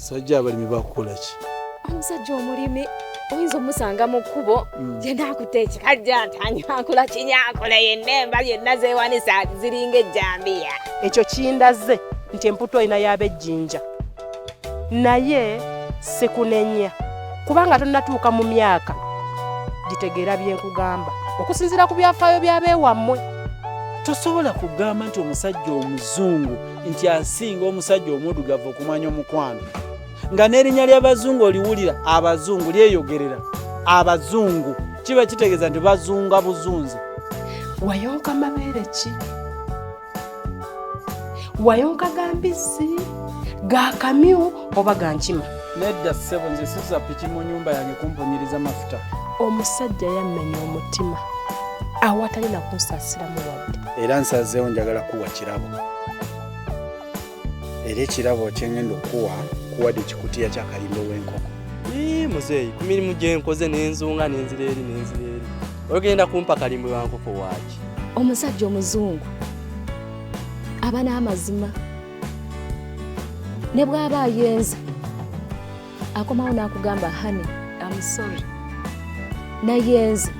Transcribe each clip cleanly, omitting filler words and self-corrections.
Sajja abalimi bakukola ki? Omusajja omulimi oyinza omusanga mu kkubo yenna akutte ekikajja ntanyankula kinyankula yenna enva yenna zeewanisa ziringa ejjambiya. Ekyo kindaze nti emputu olina y'abejjinja naye sikunenya kubanga tonnatuuka mu myaka gitegeera bye nkugamba okusinziira ku byafaayo by'abeewammwe. Tosobola kugamba nti omusajja omuzungu nti asinga omusajja omuddugavu okumanya omukwano nga n'erinnya ly'abazungu oliwulira abazungu lyeyogerera abazungu kiba kitegeeza nti bazunga buzunzi. Wayonka mabeere ki? Wayonka ga mbizzi, ga kamyu oba ga nkima? Nedda ssebo, nze sisuza piki mu nnyumba yange kumpunyiriza mafuta. Omusajja yammenya omutima awatali na kunsaasiramu wadde. Era nsazeewo njagala kuwa kirabo, era ekirabo kye ngenda okukuwa kuwadde ekikutiya kya kalimbo w'enkoko. Ii, muzeeyi ku mirimu gye nkoze n'enzunga n'enzira eri n'enzira eri ogenda kumpa kalimbo wa nkoko waaki? Omusajja omuzungu aba n'amazima ne bw'aba ayenza akomawo n'akugamba honey, I'm sorry, nayenze.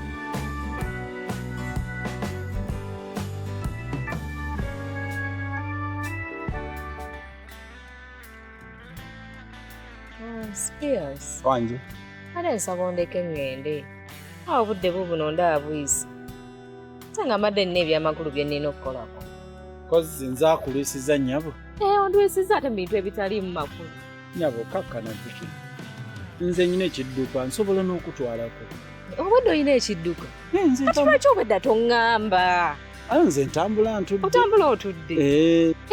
Spears. Wanje. Ate nsaba ondeke ŋŋende. Awo obudde bubuno ndaba buyise. Ate nga mbadde nina ebyamakulu bye nnina okukolako. Kozzi nze akulwisiza nnyabo. Ondwisiza ate mu bintu ebitaliimu makulu. Nnyabo kakkana Vicky. Nze nnina ekidduka nsobola n'okutwalako. Obwedda olina ekidduka? Nze Kati lwaki obwedda toŋŋamba? Nze ntambula ntudde. Otambula otudde?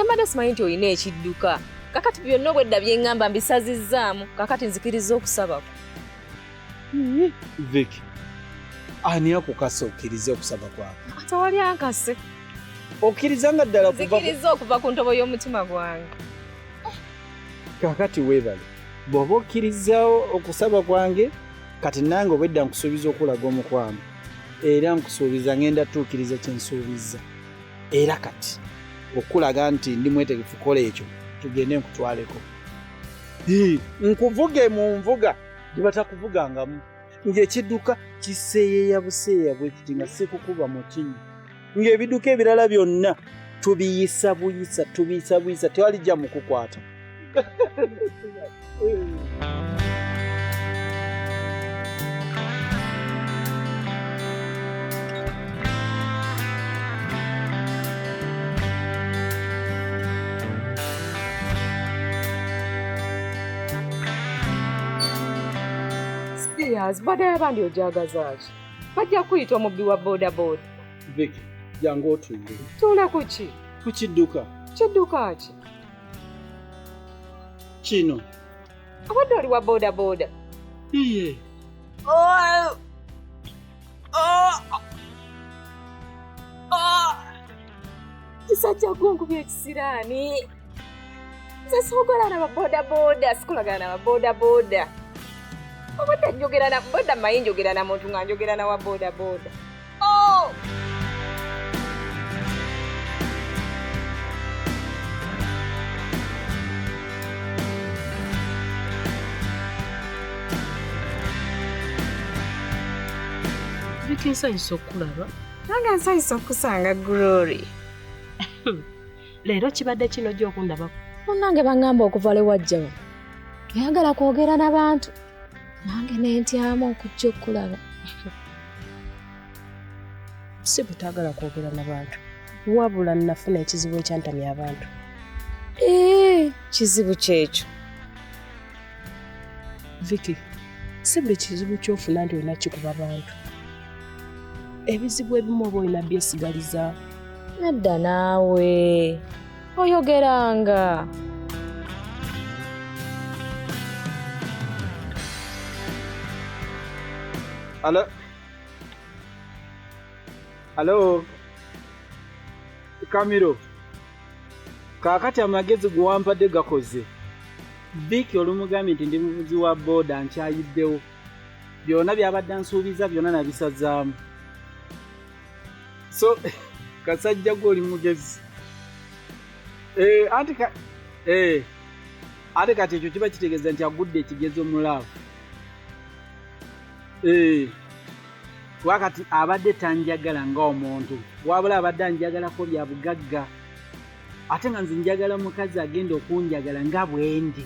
Mbadde simanyi nti olina ekidduka. Kakati byonna obwedda bye ŋŋamba mbisazizzaamu. Kakati nzikiriza okusabako. Vicky, ani akukase okkirize okusaba kwange? Tewali ankase. Okkiriza nga ddala kuva ku- Nzikiriza okuva ku ntobo y'omutima gwange. Kakati weebale. Bw'oba okkiriza okusaba kwange, kati nange obwedda nkusuubiza okulaga omukwano. Era nkusuubiza ngenda tuukiriza kye nsuubizza. Era kati okulaga nti ndi mwetegefu kukola ekyo, tugende nkutwaleko. Nkuvuge mu nvuga gye batakuvugangamu. Ng'ekidduka kiseeyeeya buseeyeeya bwe kiti nga sikukuba mu kinnya. Ng'ebidduka ebirala byonna tubiyisa buyisa, tubiyisa buyisa, tewalijja mu kukwata. Spears, badala abandi ojagaza ki? Bajja kuyita omubbi wa bodaboda. Vicky, jangu otuule. Tuula ku ki? Ku kidduka. Kidduka ki? Kino. Obadde oli wa bodaboda? Iye. Kisajja gwe onkubye ekisiraani. Nze sikolagana na babodaboda, sikolagana na babodaboda. Obadde njogera na boda mmanyi njogera na muntu nga njogera na wa bodaboda. Oh! Vicky, nsanyusa okukulaba. Nange nsanyusa okukusanga Glory. Leero kibadde kino gy'okundabako. Munnange baŋŋamba okuva lwe wajja wano. Toyagala kwogera na bantu. Nange ne ntyamu okujja okukulaba. Si butaagala kwogera na bantu. Wabula nafuna ekizibu ekyantamya abantu. Kizibu kyekyo. Vicky, si buli kizibu ky'ofuna nti olina kikuba bantu. Ebizibu ebimu oba olina byesigaliza. Nedda naawe. Oyogeranga. Alo. Alo. Kamiro. Kaakati amagezi ge wampadde gakoze. Vicky olumugambye nti ndi muvuzi wa booda nkyayiddewo. Byonna by'abadde ansuubiza byonna nabisazaamu. So kasajja gwe oli mugezi. Anti ka Ate kati ekyo kiba kitegeeza nti agudde ekigezo mu laavu. Wakati abadde tanjagala ng'omuntu, wabula abadde anjagalako bya bugagga. Ate nga nze njagala mukazi agenda okunjagala nga bwendi.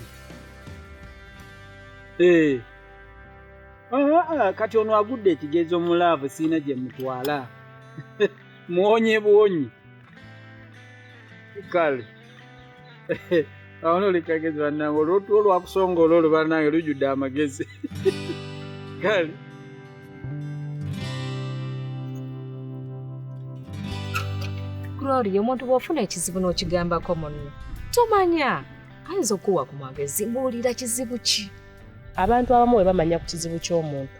Kati ono agudde ekigezo mu laavu sirina gye mutwala. Muwonye buwonyi. Kale. Awo nno kagezi bannange, olw'otulo lwakusongola olwo bannange lujjudde amagezi. Kale. Gloria, omuntu bw'ofuna ekizibu n'okigambako munno, tomanya ayinza okuwa ku magezi. Mbuulira kizibu ki? Abantu abamu bwe bamanya ku kizibu ky'omuntu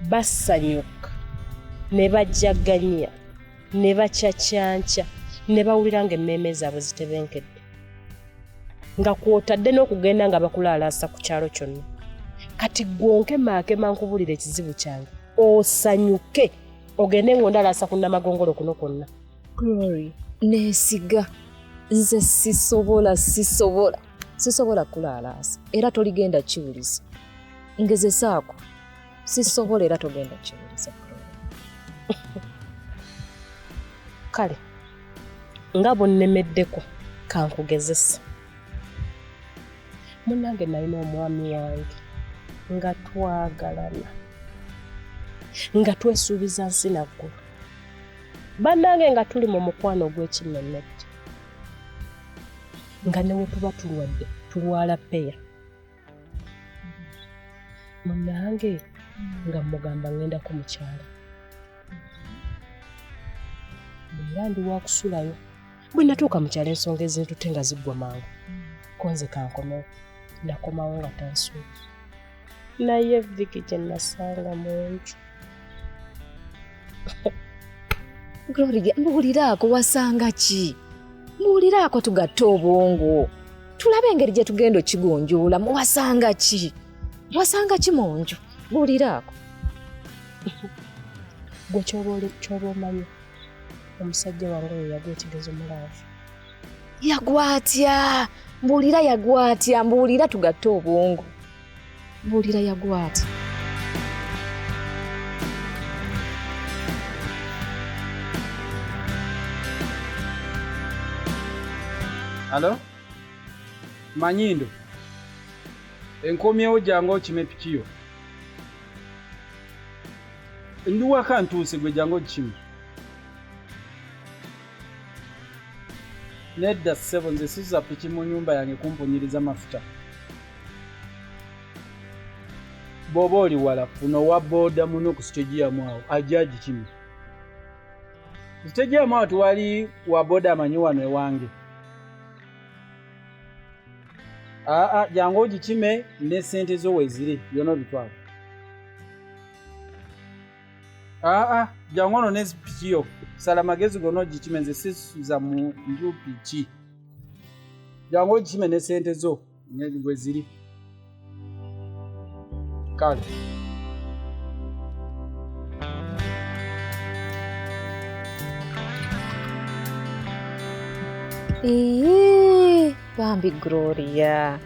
basanyuka ne bajaganya ne bakyakyanca ne bawulira ng'emmeeme zaabwe zitebenkedde, nga kw'otadde n'okugenda nga bakulaalaasa ku kyalo kyonna. Kati gw'onkemaakema nkubulira ekizibu kyange osanyuke ogende ng'ondalaasa ku Namagongolo kuno kwonna. Glory, neesiga nze sisobola kulaalaasa era toligenda kiwuliza. Ngezesaako sisobola era togenda kiwuliza. Kale nga bonnemeddeko kankugezesa. Munnange nalina omwami wange nga twagalana nga twesuubiza nsi naggulu. Bannange nga tuli mu mukwano ogw'ekimmemmette, nga ne we tuba tulwadde tulwala peya. Munnange nga mmugamba ŋŋendako mu kyalo, era ndi wa kusulayo. Bwe natuuka mu kyalo ensonga ezintutte nga ziggwa mangu, ko nze kankomewo. Nakomawo nga tansuubi, naye Viki gye nasanga mu nju. Gloria, mbuuliraako wasanga ki? Mbuuliraako tugatte obwongo tulabe engeri gye tugenda okigonjoolamu. Wasanga ki? Wasanga ki mu nju? Mbuuliraako. Gwe ky'oba omanyi, omusajja wange oyo yagwa ekigezo mu laavu. Yagwa atya? Mbuulira yagwa atya? Mbuulira tugatte obwongo. Mbuulira yagwa atya? Alo? Manyindo. Enkomyewo jangu okime piki yo. Ndi waka ntuuse gwe jangu okime. Nedda ssebo, nze sizza piki mu nnyumba yange kumpunyiriza mafuta. Bw'oba oli wala funa owa booda muno ku siteegi yamu awo ajja agikime. Ku siteegi yamu awo tewali wa booda amanyi wano ewange. Aa, jangu ogikime ne ssente zo weeziri byonna obitwala. Aa, jangu ono ne piki yo, sala magezi gonna ogikime, nze sisuza mu nju piki. Jangu ogikime ne ssente zo weeziri. Kale. Bambi Gloria,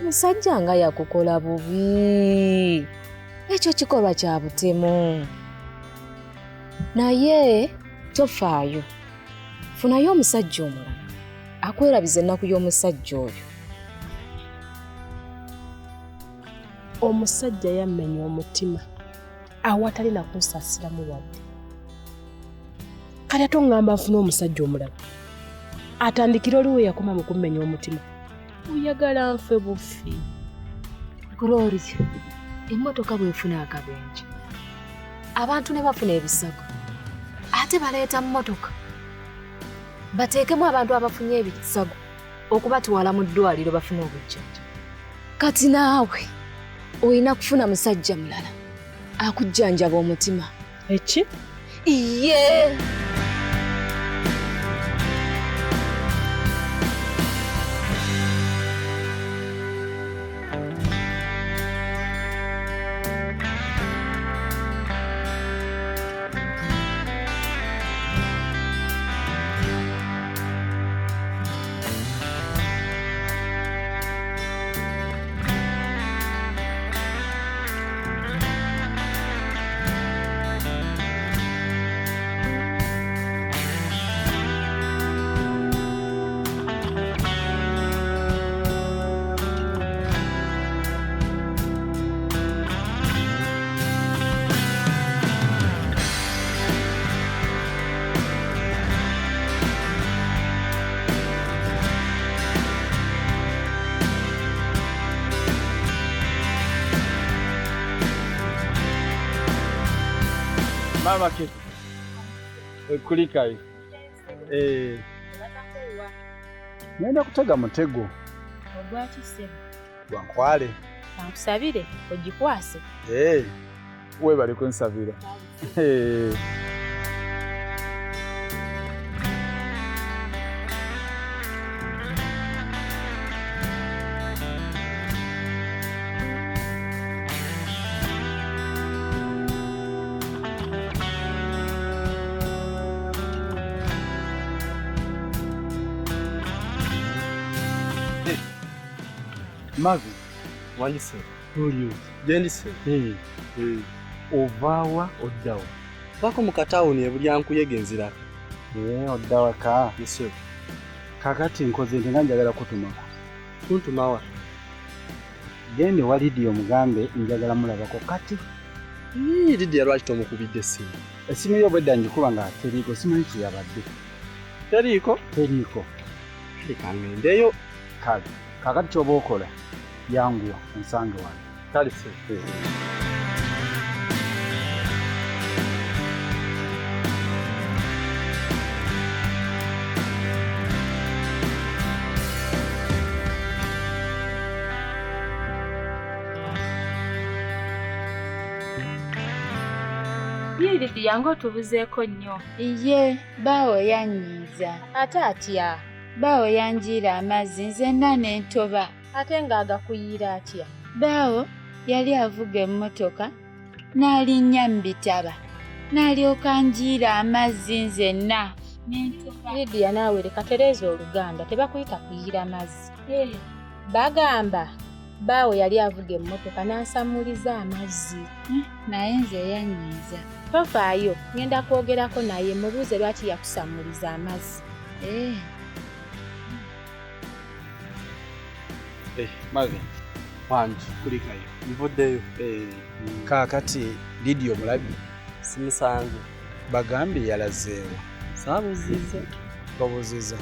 omusajja nga yakukola bubi. Ekyo kikolwa kya butemu. Naye tofaayo, funayo omusajja omulala akwerabiza ennaku y'omusajja oyo. Omusajja yammenya omutima awatali na kunsaasiramu wadde. Kale ate oŋŋamba nfune omusajja omulala atandikire oli we yakoma mu kummenya omutima. Oyagala nfe bufi. Gloria, emmotoka bw'efuna akabenje, abantu ne bafuna ebisago, ate baleeta mmotoka bateekemu abantu abafunye ebisago okubatwala mu ddwaliro bafune obujjanjabi. Kati naawe olina kufuna musajja mulala akujjanjaba omutima. Eki? Iye. Maama ke kulikayo. Ngenda kutega mutego. Ogwaki ssebo? Gwa nkwale. Kankusabire ogikwase. Weebale kunsabira. Mavi. Wandise. Oli. Jendise. Ovaawa oddawa. Bako mu katawuni ebulyankuyege nzirako. Oddawa ka. Yes. Kakati nkoze nti nga njagala kutumako. Kuntumawa. Gende wa Lidia omugambe njagala mulabako kati. Lidia lwaki tomukubidde essimu? Essimu yo obwedda ngikuba nga teriiko, simanyi kye yabadde. Teriiko? Teriiko. Leka ngendeyo. Kale, kakati ky'oba okola yanguwa onsange wano. Kale ssebo. Lidia ng'otubuzeeko nnyo. Iye, bbaawo yannyiiza. Ate atya? Bbaawo yanjiira amazzi nzenna ne ntoba. Ate ng'agakuyiira atya? Bbaawo yali avuga emmotoka n'alinnya mu bitaba n'alyoka anjiira amazzi nzenna ne ntoba. Lidia naawe leka tereeza Oluganda, tebakuyita kuyiira mazzi. Bagamba bbaawo yali avuga emmotoka n'ansamuliza amazzi. Naye nze yannyiiza. Tofaayo, ngenda kwogerako naye mubuuze lwaki yakusamuliza amazzi. Mavi. Wangi. Kulikayo. Nvuddeyo. Kaakati Lidia omulabye? Simusanze. Bagambye yalazeewa. Saabuuzizza. Tobuuzizza.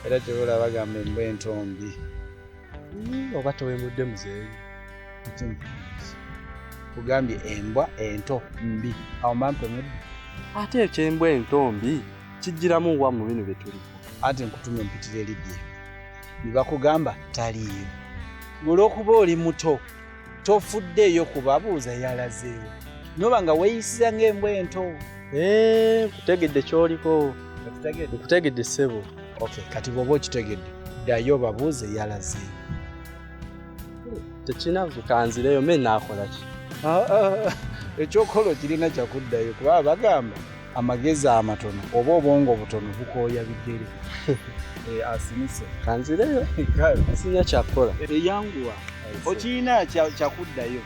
Era ky'oba bagamba embwa entombi. Oba towemudde muzeeyi. Kugambye embwa ento mbi. Awo mampe mudde. Ate eky'embwa ento mbi kijjiramu wa mu bino bye tuliko. Ate nkutumye mpitire Lidia. Ne bakugamba taliiyo. Olw'okuba oli muto tofuddeeyo kubabuuza yalazeewo. N'oba nga weeyisiza ng'embwa ento. Nkutegedde ky'oliko. Nkutegedde ssebo. Okay, kati bw'oba okitegedde ddayo babuuze yalazeewo. Tekinavu kanzireyo me naakola ki? Ekyokola kirina kyakuddayo kuba bagamba amagezi amatono oba obwongo obutono bukooya bigere. Asinise. Kanzireyo. Sina kyakukola. Eyanguwa. Okirina kyakuddayo.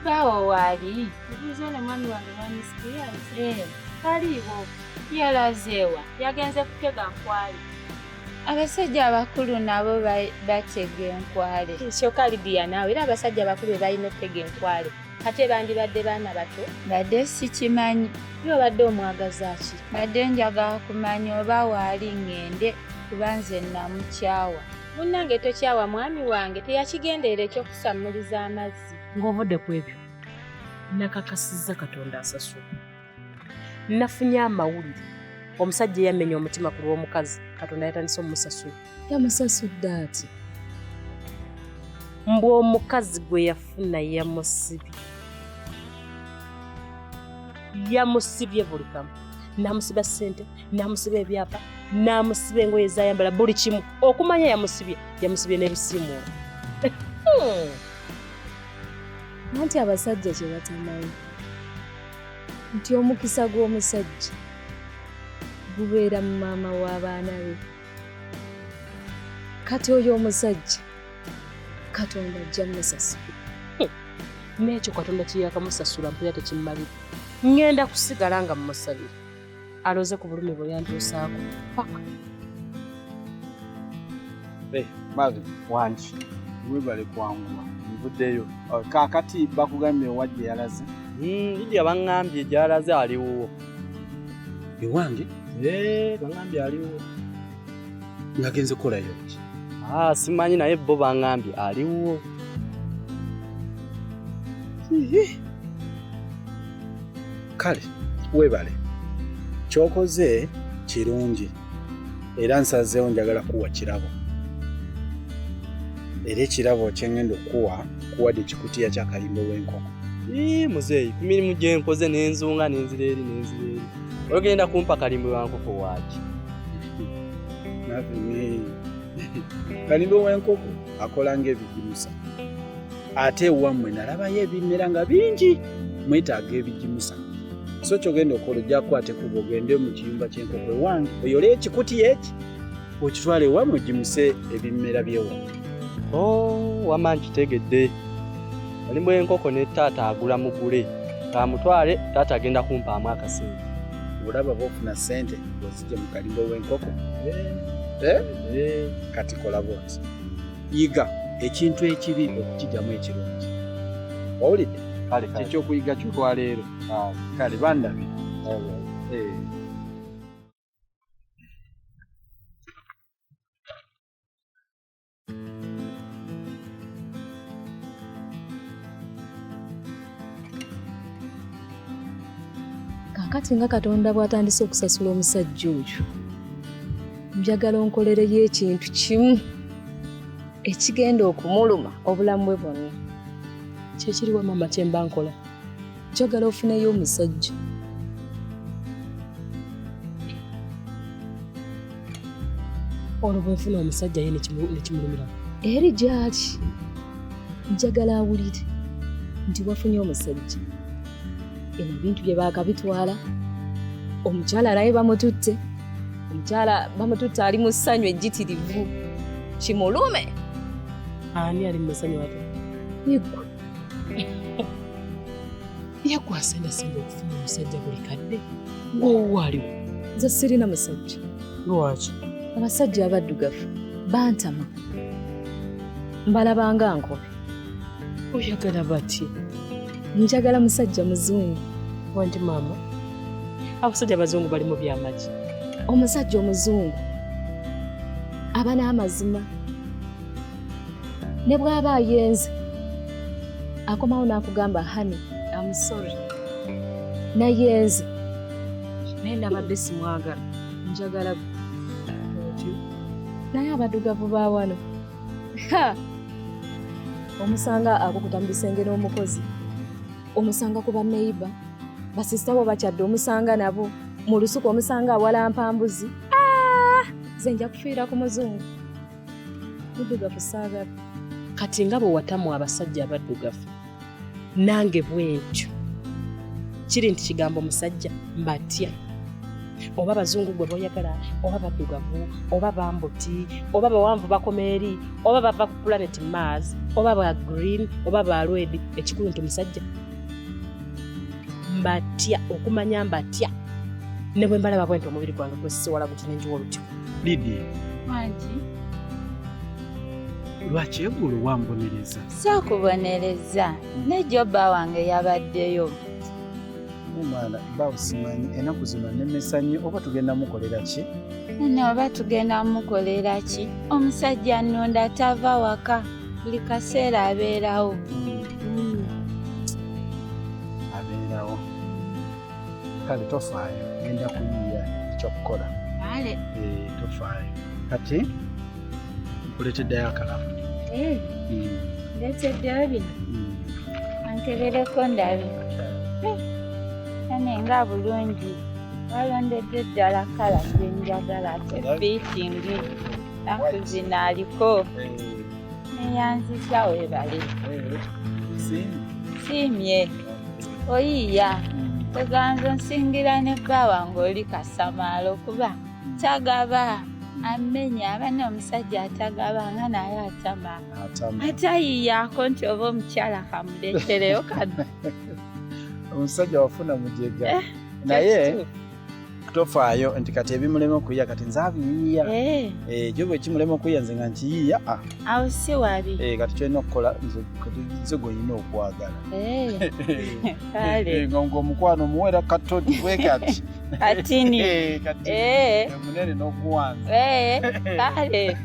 Bbaawo waali? Obuuza ono mwami wange mwami Sikiriyazi? Taliiwo. Yalazeewa. Yagenze kutega nkwale. Abasajja abakulu nabo batega enkwale. Kyokka Lidia naawe era abasajja abakulu be balina okutega enkwale. Ate bandibadde baana bato. Badde sikimanyi. Ye obadde omwagaza ki? Badde njagala kumanya oba waali ŋŋende kuba nze namukyawa. Munnange tokyawa mwami wange teyakigenderera eky'okusammuliza amazzi. Ng'ovudde ku ebyo, nakakasizza Katonda asasula. Nafunye amawulire. Omusajja eyamenya omutima ku lw'omukazi, Katonda yatandise omusasula. Yamusasudde ati? Mbu omukazi gwe yafuna yamusibye. Yamusibye buli kamu. N'amusiba ssente, n'amusiba ebyapa, n'amusiba engoye z'ayambala buli kimu. Okumanya yamusibye, yamusibye n'ebisiimuulo. Anti abasajja kye batamanyi nti omukisa gw'omusajja gubeera mu maama w'abaana be. Kati oyo omusajja Katonda ajja musasula. N'ekyo Katonda kye yakamusasula mpulira tekimmalira. Ŋŋenda kusigala nga mmusabira aloze ku bulumi bwe yantuusaako paka. Mavi. Wangi. Weebale kwanguwa. Nvuddeyo. Kaakati bakugambye wa gye yalaze? Lidia baŋŋambye gy'alaze aliwo. Ewange? Baŋŋambye aliwo. Yagenze kukolayo ki? Simanyi naye bo baŋŋambye aliwo. Kale weebale, ky'okoze kirungi era nsazeewo njagala kuwa kirabo, era ekirabo kye ŋŋenda okukuwa kuwadde ekikutiya kya kalimbo w'enkoko. Muzeeyi, ku mirimu gye nkoze n'enzunga n'enzira eri n'enzira eri, ogenda kumpa kalimbo wa nkoko waaki? Kalimbo w'enkoko akola ng'ebigimusa, ate ewammwe nalabayo ebimera nga bingi, mwetaaga ebigimusa. So ky'ogenda okukola ojja kukwata ekkubo ogende mu kiyumba ky'enkoko ewange oyole ekikutiya eki okitwale ewammwe ogimuse ebimera by'ewammwe. Oh, wamma nkitegedde. Kalimbo w'enkoko ne taata agula mugule, kamutwale taata agenda kumpaamu akasente. Olaba bw'ofuna ssente ozigye mu kalimbo w'enkoko. Kati kola bw'oti, yiga ekintu ekibi okukigyamu ekirungi. Owulidde? Kale, kale. Kyekyokuyiga ky'olwaleero. Kale bandabe. Kaakati nga Katonda bw'atandise okusasula omusajja oyo, njagala onkolereyo ekintu kimu ekigenda okumuluma obulamu bwe bwonna. Kyekiriwa maama kye mba nkola? Njagala ofuneyo omusajja. Olwo bwe nfuna omusajja ye ne kimulumira? Eri gy'ali njagala awulire nti wafunye omusajja. Eno ebintu bye baakabitwala, omukyala naye bamututte, omukyala bamututte ali mu ssanyu ejjitirivu. Kimulume. Ani ali mu ssanyu ate? Yeggwe. Yeggwe asendasenda okufuna omusajja buli kadde. Gw'owuwo aliwo? Nze sirina musajja. Lwaki? Abasajja abaddugavu bantama. Mbalabanga nkobe. Oyagala batya? Njagala musajja muzungu. Wanti maama, abasajja abazungu bali mu byamagi. Omusajja omuzungu aba n'amazima, ne bw'aba ayenze akomawo n'akugamba honey, I'm sorry, nayenze naye nabadde simwagala, njagala naye abaddugavu ba wano omusanga akukuta mu bisenge n'omukozi, omusanga ku banneiba, basisita bo bakyadde omusanga nabo mu lusuku, omusanga awalampa mbuzi. Nze nja kufiira ku muzungu muddugavu saagala. Kati nga bwe watamu abasajja abaddugavu, nange bwe ntyo kiri nti kigambo musajja mbatya. Oba bazungu gwe boyagala, oba baddugavu, oba bambuti, oba bawanvu bakoma eri, oba bava ku planet Mars, oba ba green, oba ba red, ekikulu nti musajja mbatya. Okumanya mbatya ne bwe mbalaba bwe nti omubiri gwange gwesiwala guti nenjiwa olutyo. Lydia. Wangi. Lwaki eggulo wambonereza? Saakubonereza, ne bba wange yabaddeyo. Omwana bawo simanyi ennaku zino nnemesa nnyo, oba tugenda mukolera ki? Nno oba tugenda mukolera ki? Omusajja nnunda tava waka, buli kaseera abeerawo. Abeerawo. Kale tofaayo, ngenda kuyiiya ekyokukola. Kale. Tofaayo. Kati nkuleeteddeyo akalamu. Ndeeteddeyo bino? Ankebereko ndabe. Ane nga bulungi. Walondedde ddala kala gye njagala ate fiitingi. Ennaku zino aliko. Neeyanzizza weebale. Siimye. Oyiiya. Oganza onsingira ne bba wange oli kasamaalo kuba tagaba. Amenya aba n'omusajja atagaba nga naye atama. Atayiyaako nti oba omukyala kamuleetereyo kano. Omusajja wafuna mujega. Naye tofaayo nti kati ebimulema okuyiya kati nze abiyiiya. Gyo bwe kimulema okuyiya nze nga nkiyiiya. Awo si wabi. Kati ky'olina okukola nze gw'olina okwagala. Kale. Ng'omukwano omuwera katodi bwe kati. Katini. Eh, katini. Eh. Munene n'oguwanza. Eh, kale.